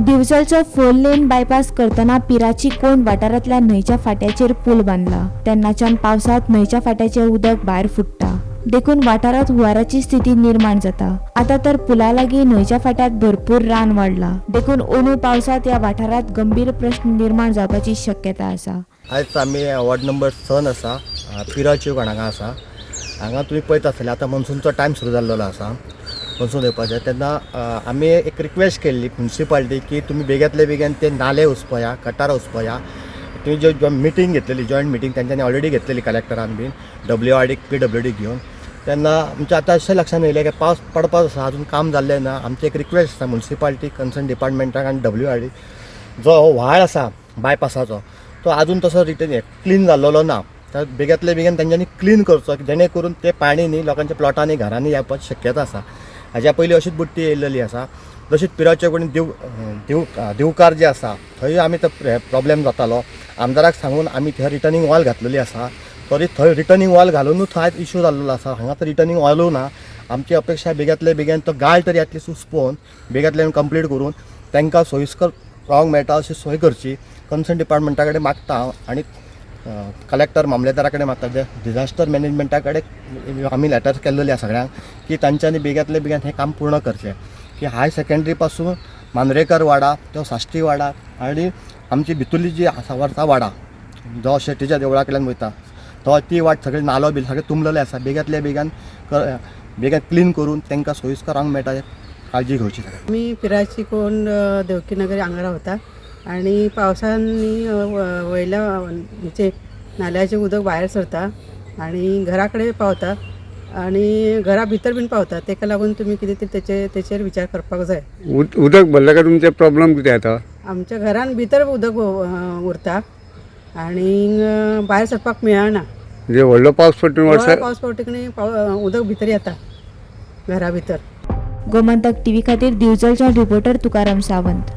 दिवचलचो four lane bypass करतना पिराची कोंड वाठारांतल्या न्हंयच्या फाट्याचेर पूल बांदला. तेन्नाच्यान पावसांत न्हंयच्या फाट्याचें उदक भायर फुट्टा, देखून वाठारांत हुंवाराची स्थिती निर्माण जाता. आतां तर पुला लागीं न्हंयच्या फाट्यात भरपूर रान वाडला, देखून अंदू पावसांत ह्या वाठारांत गंभीर प्रश्न निर्माण जावपाची शक्यता आसा. आयज आमी वॉर्ड नंबर 6 आसा, पिराची हांगा आसा. हांगा तुमी पळयता आसतले आतां मॉन्सूनचो टायम सुरू जाल्लो आसा, मॉन्सून येवपाचें. तेन्ना आमी एक रिक्वेस्ट केल्ली म्युनिसिपालिटी की तुमी बेग्यांतले बेगीन ते नाले उसपया, गटार उसपया. तुमी ज्यो मिटींग घेतलेली, जॉयंट मिटींग तेंच्यांनी ऑलरेडी घेतलेली कलेक्टरान बीन डब्ल्यू आर डीक पीडब्ल्यू डी घेवन. तेन्ना आमच्या आतां अशें लक्षान येयलें की पावस पडपाक आसा, अजून काम जाल्लें ना. आमचें एक रिक्वेस्ट आसा म्युनिसिपालिटी कन्सर्न डिपार्टमेंटाक आनी डब्ल्यू आर डी, जो हो व्हाळ आसा बायपासाचो तो अजून तसो रिटर्न क्लीन जाल्लो ना. तर बेगींतले बेगीन तेंच्यांनी क्लीन करचो, जेणे करून तें पाणी न्ही लोकांच्या प्लॉटांनी घरांनी येवपाची शक्यता आसा. हाज्या पयलीं अशीच बुडटी येयलेली आसा. तशीच पिराचे कडेन देव देव देवकार जे आसा थंय आमी तो प्रॉब्लेम जातालो. आमदाराक सांगून आमी थंय रिटर्निंग वॉल घातलेली आसा, तरी थंय रिटर्निंग वॉल घालुनूच थंय इशू जाल्लो आसा. हांगा तर रिटर्निंग वॉलूय ना. आमची अपेक्षा बेगींतले बेगीन तो गाळ तरी एटलिस्ट उसपोवन बेगींतल्यान कंप्लीट करून तांकां सोयीस्कर रावंक मेळटा अशी सोय करची. कन्सर्न डिपार्टमेंटा कडेन मागता हांव आनी कलेक्टर मामलेदारा कडेन मागता, जे डिजास्टर मॅनेजमेंटा कडेन आमी लेटर केल्लेली आसा सगळ्यांक की तांच्यांनी बेगींतले बेगीन हें काम पूर्ण करचें, की हायर सेकंडरी पासून मांद्रेकर वाडा तो साश्टी वाडा आनी आमची भितुरली जी आसा वर्सा वाडा जो शेटीच्या देवळा कडल्यान वयता तो ती वाट सगळी नालो बील सगळें तुंबलेलें आसा. बेगींतल्या बेगीन बेगीन क्लीन करून तांकां सोयीस्कर रावंक मेळटा काळजी घेवची सगळ्यांनी. आमी पिराची कोण देवकीनगर हांगा रावता आनी पावसान न्ही वयल्या हेचे नाल्याचें उदक भायर सरता आनी घरा कडेन पावता आनी घरा भितर बीन पावता. तेका लागून तुमी कितें तरी तेचेर विचार करपाक जाय. उदक भरलें काय तुमचे प्रॉब्लम कितें येता? आमच्या घरान भितर उदक उरता आनी भायर सरपाक मेळना. म्हणजे व्हडलो पावस पडटा व्हड वर्सा पावस पडटकीर उदक भितर येता घरा भितर. गोमंतक टीव्ही खातीर दिवचलच्यान रिपोर्टर तुकाराम सावंत.